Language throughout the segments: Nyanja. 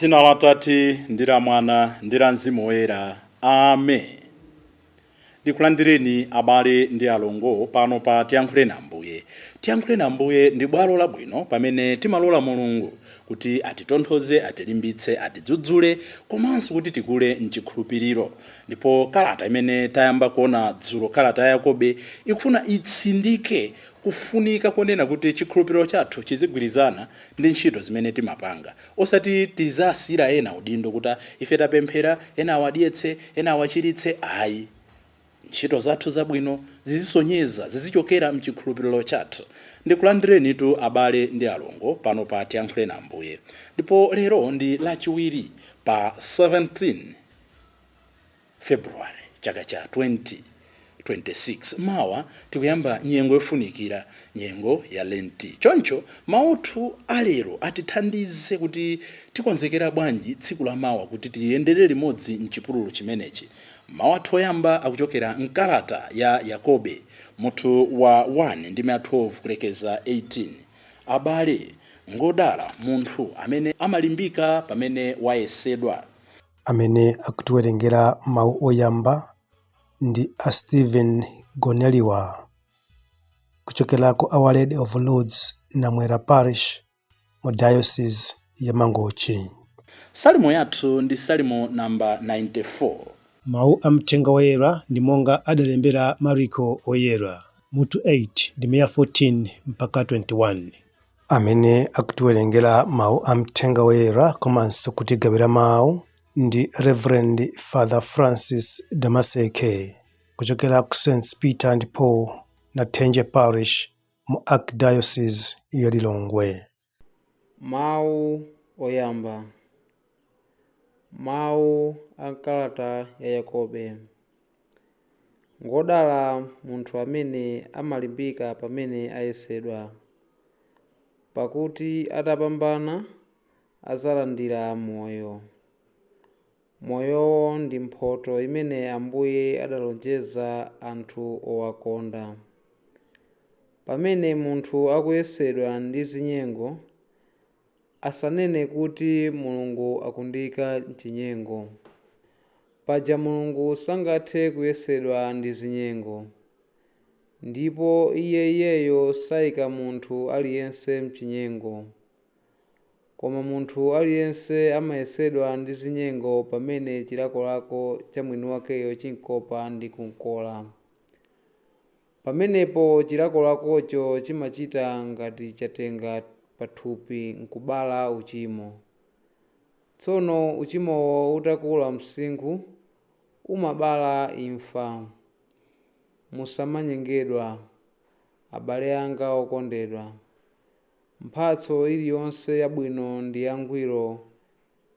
Dzina la Atate ndi la Mwana ndi la Mzimu Woyera. Amen. Ndikulandireni abale ndi alongo pano pa Tiyankhuleni Ambuye. Tiyankhuleni Ambuye ndi bwalo labwino pamene timalola Mulungu kuti atitonthoze, atilimbitse, atidzudzule komanso kuti tikule mchikhulupiriro. Ndipo kalata imene tayamba kuona dzulo, kalata ya Yakobe, ikufuna itsindike kufunika konena kuti chikhulupiriro chathu chizigwirizana ndi ntchito zimene timapanga. Osati tizasiyira ena udindo kuti ife tapemphera, ena awadyetse, ena awachiritse, ayi. Ntchito zathu zabwino zizisonyeza, zizichokera mchikhulupiriro chathu. Ndikulandirenitu abale ndi alongo pano pa Tiyankhuleni Ambuye. Ndipo lero ndi Lachiwiri pa 17 February chaka cha 2026. Mawa tikuyamba nyengo yofunikira, nyengo ya Lenti. Choncho mawu athu alero atithandize kuti tikonzekera bwanji tsiku la mawa kuti tiyendere limodzi mchipululu chimenechi. Mawu athu oyamba akuchokera mkalata ya Yakobe mutu wa 1 ndime ya 12 kulekeza 18. Abale, ngodala munthu amene amalimbika pamene wayesedwa. Amene akutiwerengera mawu oyamba ndi a Stephen Goneliwa kuchokera ku Our Lady of Lourdes, Namwera Parish, mu Diocese ya Mangochi. Salimo yathu ndi Salimo namba 94. Mawu a Mthenga Woyera ndi monga adalembera Mariko Woyera, mutu 8, ndime ya 14 mpaka 21. Amene akutiwerengera mawu a Mthenga Woyera komanso kutigawira mawu ndi Reverend Father Francis Damaseke kuchokera ku St Peter and Paul, Nathenje Parish, mu Archdiocese ya Lilongwe. Mawu oyamba. Mawu a kalata ya Yakobe. Ngodala munthu amene amalimbika pamene ayesedwa, pakuti atapambana adzalandira moyo. Moyowo ndi mphotho imene Ambuye adalonjeza anthu owakonda. Pamene munthu akuyesedwa ndi zinyengo, asanene kuti, "Mulungu akundiyika m'chinyengo." Paja Mulungu sangathe kuyesedwa ndi zinyengo, ndipo iye iyeyo sayika munthu aliyense m'chinyengo. Koma munthu aliyense amayesedwa ndi zinyengo pamene chilakolako cha mwini wakeyo chimkopa ndi kumkola. Pamenepo chilakolakocho chimachita ngati chatenga pathupi nkubala uchimo. Tsono uchimowo utakula msinkhu umabala imfa. Musamanyengedwa, abale anga okondedwa. Mphatso iliyonse yabwino ndi yangwiro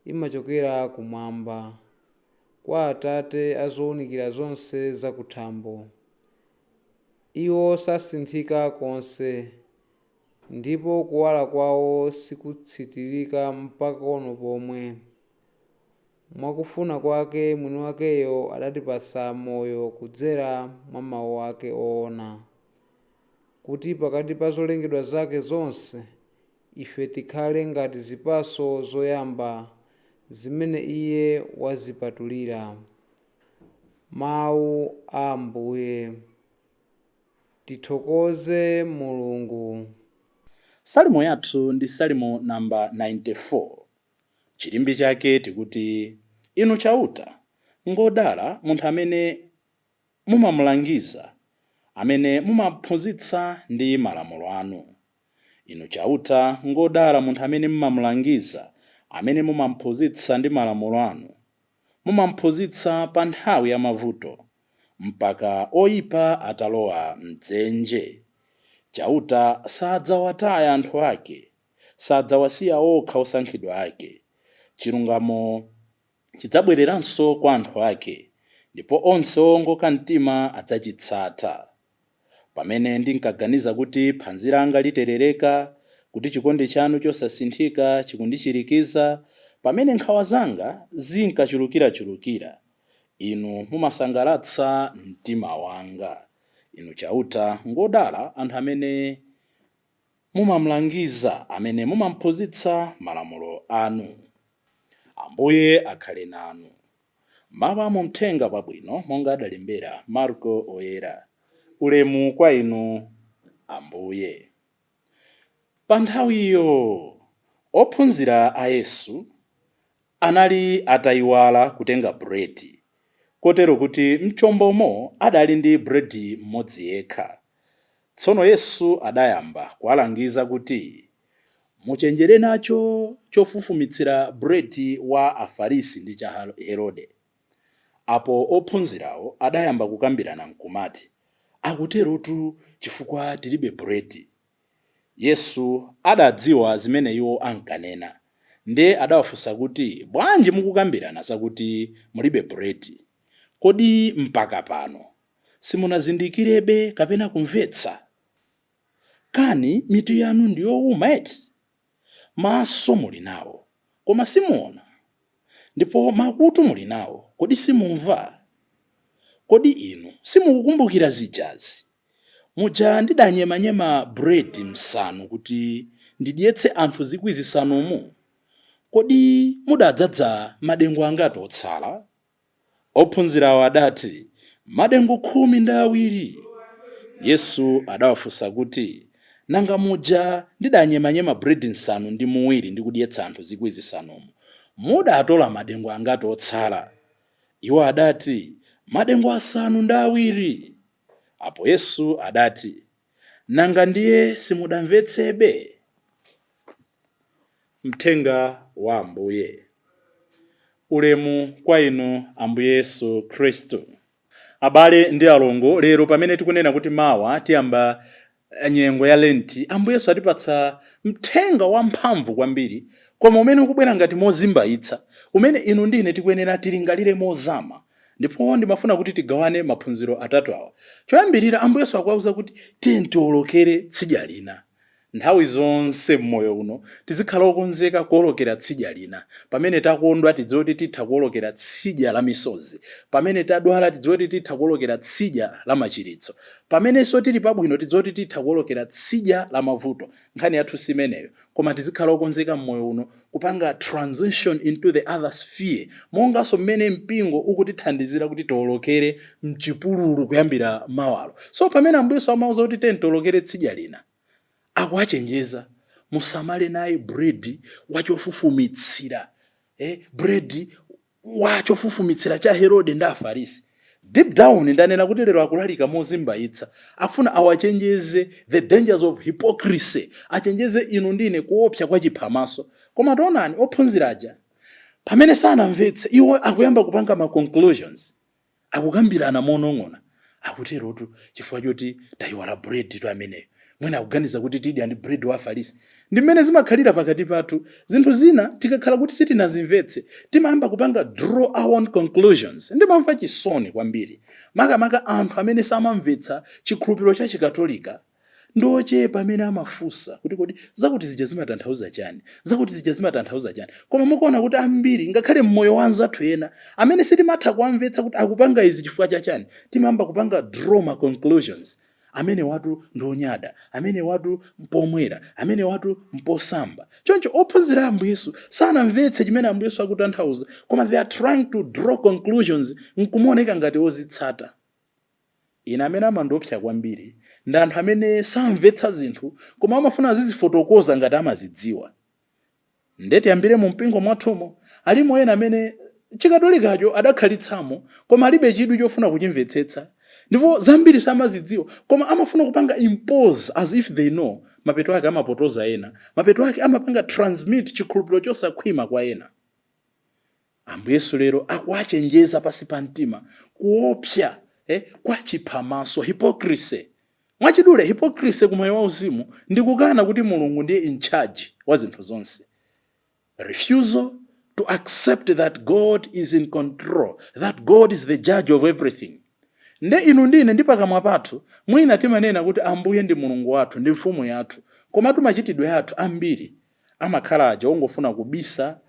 imachokera kumwamba, kwa Atate a zowunikira zonse zakuthambo. Iwo sasinthika konse, ndipo kuwala kwawo sikutsitirika mpang'ono pomwe. Mwakufuna kwake mwini wakeyo adatipatsa moyo kudzera mwa mawu ake oona, kuti pakati pa zolengedwa zake zonse ife tikhale ngati zipatso zoyamba zimene Iye wazipatulira. Mawu a Ambuye. Tithokoze Mulungu. Salimo yathu ndi Salimo namba 94. Chilimbi chake tikuti, Inu Chauta, ngodala munthu amene mumamulangiza, amene mumaphunzitsa ndi malamulo anu. Inu Chauta, ngodala munthu amene mumamulangiza, amene mumamphunzitsa ndi malamulo anu. Mumamphunzitsa pa nthawi ya mavuto, mpaka oyipa atalowa m'dzenje. Chauta sadzawataya anthu ake, sadzawasiya okha osankhidwa ake. Chilungamo chidzabwereranso kwa anthu ake, ndipo onse owongoka mtima adzachitsata. Pamene ndinkaganiza kuti phazi langa literereka, kuti chikondi chanu chosasinthika chikundichirikiza, pamene nkhawa zanga zinkachulukirachulukira, Inu mumasangalatsa mtima wanga. Inu Chauta, ngodala anthu amene mumamulangiza, amene mumamphunzitsa malamulo anu. Ambuye akhale nanu. Mawu a mu Mthenga Wabwino monga adalembera Marko Oyera. Ulemu kwa inu, Ambuye. Pa nthawiyo ophunzira a Yesu anali atayiwala kutenga buledi, kotero kuti mchombomo adali ndi buledi mmodzi yekha. Tsono Yesu adayamba kuwalangiza kuti, "Muchenjere nacho chofufumitsira buledi wa Afarisi ndi cha Herode." Apo ophunzirawo adayamba kukambirana nkumati, "Akuterotu chifukwa tilibe buledi." Yesu adadziwa zimene iwo ankanena, ndiye adawafunsa kuti, "Bwanji mukukambirana zakuti mulibe buledi? Kodi mpaka pano simunazindikirebe kapena kumvetsa? Kani mitu yanu ndi yowuma eti? Maso muli nawo, koma simuona, ndipo makutu muli nawo, kodi simumva? Kodi inu simukukumbukira zijazi muja ndidanyemanyema buledi msanu kuti ndidyetse anthu 5,000mu? Kodi mudadzaza madengu angati otsala?" Ophunzirawo adati, "Madengu 12." Yesu adawafunsa kuti, "Nanga muja ndidanyemanyema buledi nsanu ndi muwiri ndi kudyetsa anthu 5,000mu, mudatola madengu angati otsala?" Iwo adati, "Madengu 7." Apo Yesu adati, "Nanga ndiye simudamvetsebe?" Mthenga wa Ambuye. Ulemu kwa inu, Ambuye Yesu Khristu. Abale ndi alongo, lero pamene tikunena kuti mawa tiyamba nyengo ya Lenti, Ambuye Yesu atipatsa mthenga wamphamvu kwambiri, koma umene ukubwera ngati mozimbayitsa, umene inu ndi ine tikuyenera tilingalire mozama. Ndipo ndimafuna kuti tigawane maphunziro atatu awa. Choyambirira, Ambuye Yesu akuwauza kuti tiye tiwolokere tsidya lina. Nthawi zonse mmoyo uno tizikhala okonzeka kuwolokera tsidya lina. Pamene takondwa, tidziwe kuti titha kuwolokera tsidya la misozi. Pamene tadwala, tidziwe kuti titha kuwolokera tsidya la machiritso. Pamenenso tili pabwino, tidziwe kuti titha kuwolokera tsidya la mavuto. Nkhani yathu si imeneyo, koma tizikhala okonzeka mmoyo uno kupanga transition into the other sphere, monganso mmene mpingo ukutithandizira kuti tiwolokere mchipululu kuyambira mawalo. So pamene Ambuye Yesu amauza kuti tiye tiwolokere tsidya lina, akuwachenjeza, musamale naye bredi wachofufumitsira, bredi wachofufumitsira cha Herode ndi Afarisi. Deep down, ndanena kuti lero akulalika mozimbayitsa, akufuna awachenjeze the dangers of hypocrisy, achenjeze inu ndine kuopsa kwa chiphamaso. Koma taonani, ophunzira aja pamene sanamvetse, iwo akuyamba kupanga ma conclusions, akukambirana monong'ona, "Akuterotu chifukwa choti tayiwala bread tu ameneyo. Mwina akuganiza kuti tidya ndi bread wa Afarisi." Ndi mmene zimakhalira pakati pathu. Zinthu zina tikakhala kuti sitinazimvetse, timayamba kupanga draw our own conclusions. Ndimamva chisoni kwambiri makamaka anthu amene samamvetsa chikhulupiriro cha Chikatolika. Ndi ochepa amene amafunsa kuti, "Kodi zakuti zija zimatanthauza chani? Zakuti zija zimatanthauza chani?" Koma mukuona kuti ambiri, ngakhale mmoyo wa anzathu ena amene sitimatha kuwamvetsa kuti akupanga izi chifukwa chachani, timayamba kupanga draw ma conclusions: amene watu ndi onyada, amene watu mpomwera, amene watu mposamba. Choncho ophunzira Ambuye Yesu sanamvetse chimene Ambuye Yesu akutanthauza, koma they are trying to draw conclusions nkumaoneka ngati ozitsata. Ine amene amandiopsa kwambiri ndi anthu amene samvetsa zinthu koma amafuna azizifotokoza ngati amazidziwa. Nde tiyambire mu mpingo mwathumo, alimo ena amene Chikatolikacho adakhalitsamo koma alibe chidwi chofuna kuchimvetsetsa, ndipo zambiri samazidziwa koma amafuna kupanga impose as if they know. Mapeto ake amapotoza ena, mapeto ake amapanga transmit chikhulupiriro chosakhwima kwa ena. Ambuye Yesu lero akuwachenjeza pasi pa mtima kuopsa kwa chiphamaso, hypocrisy. Mwachidule, hypocrisy kumoyo wauzimu ndi kukana kuti Mulungu ndiye in charge wa zinthu zonse, refusal to accept that God is in control, that God is the judge of everything. Nde inu ndine ndi pakamwa pathu mwina timanena kuti Ambuye ndi Mulungu wathu, ndi mfumu yathu, komatu machitidwe athu ambiri amakhala aja ongofuna kubisa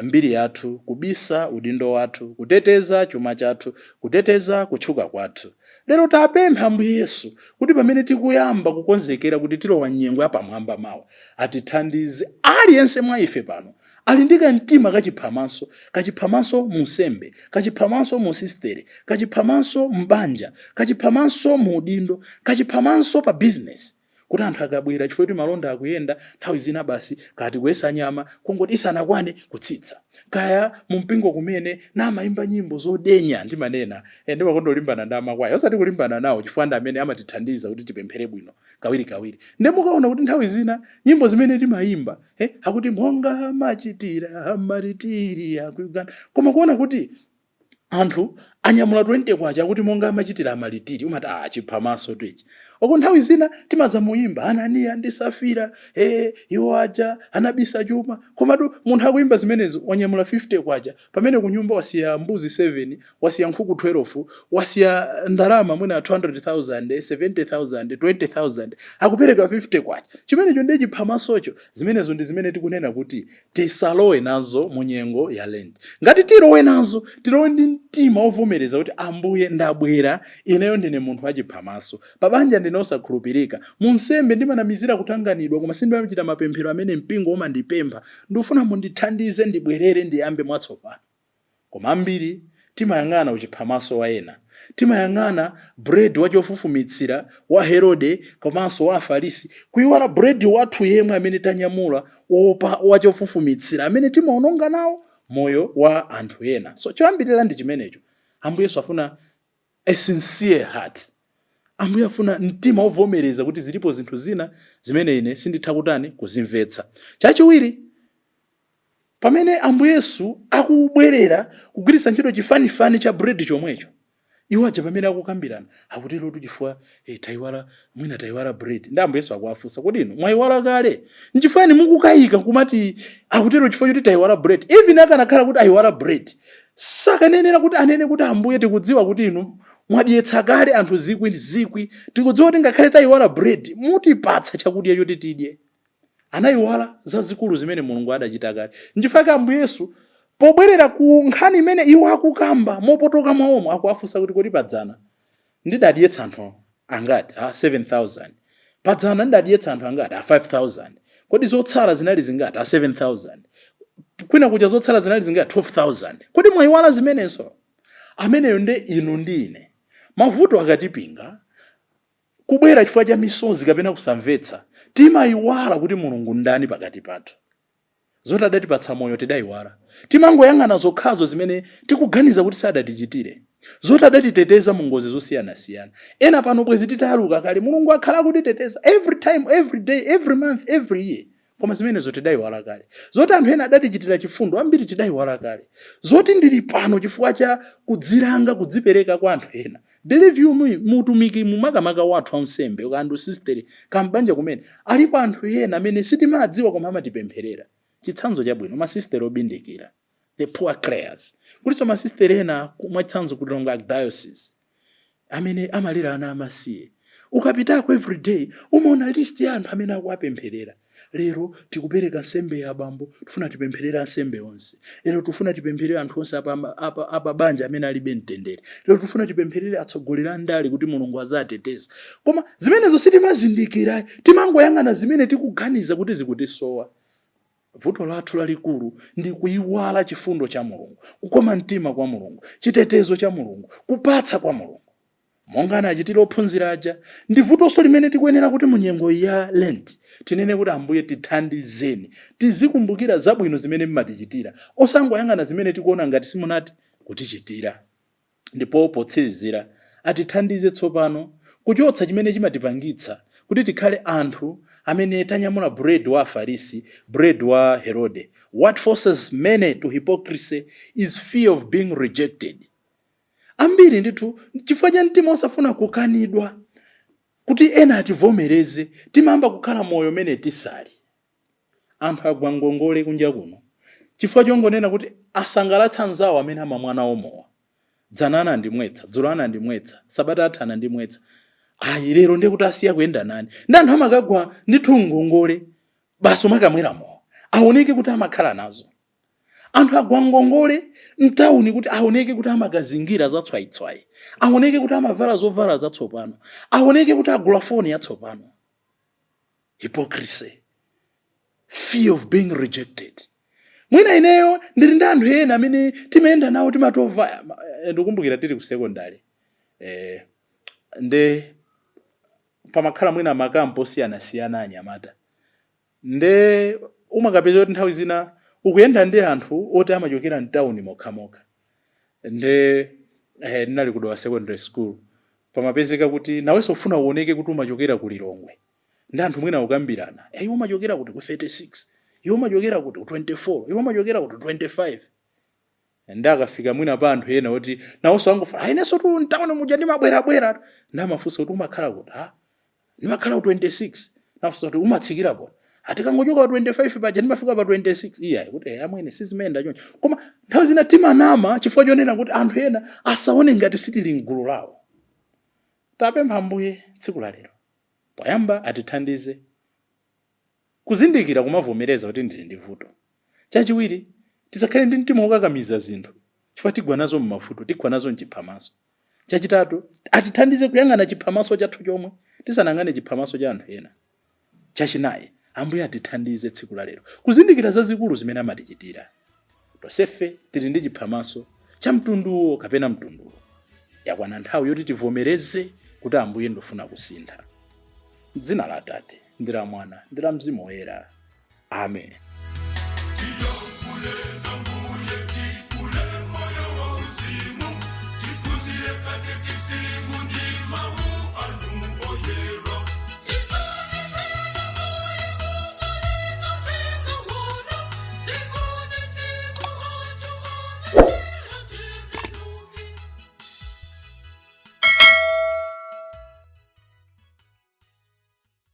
mbiri yathu, kubisa udindo wathu, kuteteza chuma chathu, kuteteza kutchuka kwathu. Lero tapempha Ambuye Yesu kuti pamene tikuyamba kukonzekera kuti tilowa nyengo yapamwamba mawa, atithandize aliyense mwa ife pano. Ali ndi kamtima kachiphamaso, kachiphamaso mu nsembe, kachiphamaso mu sistere, kachiphamaso m'banja, kachiphamaso mu udindo, kachiphamaso pa business, kuti anthu akabwera, chifukwa kuti malonda akuyenda, nthawi zina basi kati kuyesa nyama kungoti isanakwane kutsitsa. Kaya mumpingo kumene namayimba nyimbo zodenya. Ndimanena ndimakonda kulimbana ndi amakwaya, osati kulimbana nawo, chifukwa ndi amene amatithandiza kuti tipemphere bwino kawirikawiri. Nde mukaona kuti nthawi zina nyimbo zimene timayimba, akuti monga machitira amaritiri aku Uganda, koma kuona kuti anthu anyamula 20 kwacha kuti monga amachitira amalitiri, umati, "Ah, chiphamaso ichi." Oko nthawi zina timadzamuyimba Ananiya ndi Safira, iwo aja anabisa chuma, komatu munthu akuyimba zimenezo wanyamula 50 kwacha, pamene kunyumba wasiya mbuzi 7, wasiya nkhuku 12, wasiya ndalama mwina 200,000, 70,000, 20,000, akupereka 50 kwacha. Chimenecho ndiye chiphamasocho. Zimenezo ndi zimene tikunena kuti tisalowe nazo mu nyengo ya Lent. Ngati tilowe nazo, tilowe ndi mtima wovomereza kuti, "Ambuye, ndabwera, ineyo ndine munthu wachiphamaso. Pabanja ndine osakhulupirika, munsembe ndimanamizira kutanganidwa koma sindimachita mapemphero amene mpingo umandipempha. Ndikufuna mundithandize ndibwerere, ndiyambe mwatsopano." Koma ambiri timayang'ana uchiphamaso wa ena, timayang'ana bread wachofufumitsira wa Herode komanso wa Afarisi, kuiwala bread wathu yemwe amene tanyamula wopa wachofufumitsira amene timaononga nawo moyo wa anthu ena. So choyambirira ndi chimenecho. Ambuye Yesu afuna a sincere heart. Ambuye afuna mtima wovomereza kuti zilipo zinthu zina zimene ine sinditha kutani, kuzimvetsa. Chachiwiri, pamene Ambuye Yesu akubwerera kugwiritsa ntchito chifanifani cha bread chomwecho, iwo aja pamene akukambirana akuterotu chifukwa tayiwala, mwina tayiwala bread. Ndi Ambuye Yesu akuwafunsa kuti, "Inu mwayiwala kale? Nchifukwa yani mukukayika kumati akutero chifukwa choti tayiwala bread?" Even akanakhala kuti ayiwala bread, sakanenera kuti anene kuti, "Ambuye, tikudziwa kuti inu mwadyetsa kale anthu zikwi ndi zikwi. Tikudziwa kuti ngakhale tayiwala bread, mutipatsa chakudya choti tidye." Anayiwala zazikulu zimene Mulungu adachita kale. Nchifukwa Ambuye Yesu pobwerera ku nkhani imene iwo akukamba mopotoka mwawomo, akuwafunsa kuti, "Kodi padzana ndidadyetsa anthu angati?" "Ah, 7000." "Padzana ndidadyetsa anthu angati?" "Ah, 5000." "Kodi zotsala zinali zingati?" "Ah, 7000." "Kwina kuja zotsala zinali zingati?" "12,000." "Kodi mwayiwala zimenezo?" Ameneyo nde inu ndi ine. Mavuto akatipinga kubwera chifukwa cha misozi kapena kusamvetsa, timayiwala kuti Mulungu ndani pakati pathu. Zoti adatipatsa moyo tidayiwala. Timangoyang'ana zokhazo zimene tikuganiza kuti sadatichitire. Zoti adatiteteza mu ngozi zosiyanasiyana, ena pano bwezi titayaluka kale, Mulungu akhala akutiteteza every time, every day, every month, every year, koma zimenezo tidayiwala kale. Zoti anthu ena adatichitira chifundo, ambiri tidayiwala kale. Zoti ndili pano chifukwa cha kudzilanga, kudzipereka kwa anthu ena. Believe you me, mutumiki, mumakamaka wathu ansembe, kandi usistere, kambanja kumene, alipo anthu ena amene sitimadziwa koma amatipempherera. Chitsanzo chabwino, masistere obindikira, the Poor Clares. Kulinso masistere ena, mwachitsanzo ku Lilongwe Archdiocese, amene amalera ana amasiye. Ukapitako every day umaona list ya anthu amene akuwapempherera. "Lero tikupereka nsembe ya abambo, tifuna tipempherere ansembe onse. Lero tifuna tipempherere anthu onse apa banja amene alibe mtendere. Lero tifuna tipempherere atsogoleri a ndale kuti Mulungu azateteza." Koma zimenezo sitimazindikira, timangoyang'ana zimene tikuganiza kuti zikutisowa. Vuto lathu lalikulu ndi kuyiwala chifundo cha Mulungu, kukoma mtima kwa Mulungu, chitetezo cha Mulungu, kupatsa kwa Mulungu, monga anachitira ophunzira aja. Ndi vutonso limene tikuyenera kuti mu nyengo ya Lent tinene kuti, "Ambuye, tithandizeni tizikumbukira zabwino zimene mmatichitira, osangoyang'ana zimene tikuona ngati simunati kutichitira." Ndipo potsirizira, atithandize tsopano kuchotsa chimene chimatipangitsa kuti tikhale anthu amene tanyamula bread wa Afarisi, bread wa Herode. What forces many to hypocrisy is fear of being rejected. Ambiri ndithu, chifukwa cha mtima osafuna kukanidwa, kuti ena ativomereze, timayamba kukhala moyo umene tisali. Anthu agwa ngongole kunja kuno chifukwa chongonena kuti asangalatsa anzawo amene amamwa nawo mowa. "Dzana anandimwetsa, dzulo anandimwetsa, sabata atha anandimwetsa, ayi, lero ndiye kuti asiya kuyenda nane." Ndi anthu amakagwa ndithu ngongole, basi umakamwera mowa aoneke kuti amakhala nazo. Anthu agwa ngongole mtawuni kuti aoneke kuti amakazingira zatswayitswayi, aoneke kuti amavala zovala zatsopano, aoneke kuti agula foni yatsopano. Hypocrisy, fear of being rejected. Mwina ineyo ndili ndi anthu ena amene timayenda nawo, timatova. Ndikumbukira tili ku sekondari, nde pamakhala mwina makampu osiyanasiyana anyamata, nde umakapeza kuti nthawi zina ukuyenda ndi anthu oti amachokera mtawuni mokhamokha. Nde ndinali ku Dowa Secondary School, pamapezeka kuti nawenso ufuna uoneke kuti umachokera ku Lilongwe, ndi anthu mwina ukambirana, "Iwe umachokera kuti?" "Ku 36." "Iwe umachokera kuti?" "Ku 24." "Iwe umachokera kuti?" "25." Ndi akafika mwina pa anthu ena oti nawonso angofuna, "Inenso tu mtawuni muja ndimabwerabwera," ndamafunsa kuti, "Umakhala kuti?" "Ha, ndimakhala ku 26." Nafunsa kuti, "Umatsikira poti?" "Atikangochoka pa 25 paja ndimafika pa 26." Iyayi, kuti amwene, sizimenda choncho. Koma nthawi zina timanama chifukwa chonena kuti anthu ena asaone ngati sitili mgulu lawo. Tapempha Ambuye tsiku la lero, poyamba atithandize kuzindikira, kumavomereza kuti ndili ndi vuto. Chachiwiri, tisakhale ndi mtima wokakamiza zinthu, chifukwa tigwa nazo mmavuto, tigwa nazo mchiphamaso. Chachitatu, atithandize kuyang'ana chiphamaso chathu chomwe tisanang'ane chiphamaso cha anthu ena. Chachinayi, Ambuye atithandize tsiku la lero kuzindikira zazikulu zimene amatichitira. Tonsefe tili ndi chiphamaso cha mtunduwo kapena mtunduwo. Yakwana nthawi yoti tivomereze kuti, "Ambuye, ndofuna kusintha." Dzina la Atate ndi la Mwana ndi la Mzimu Woyera, amen.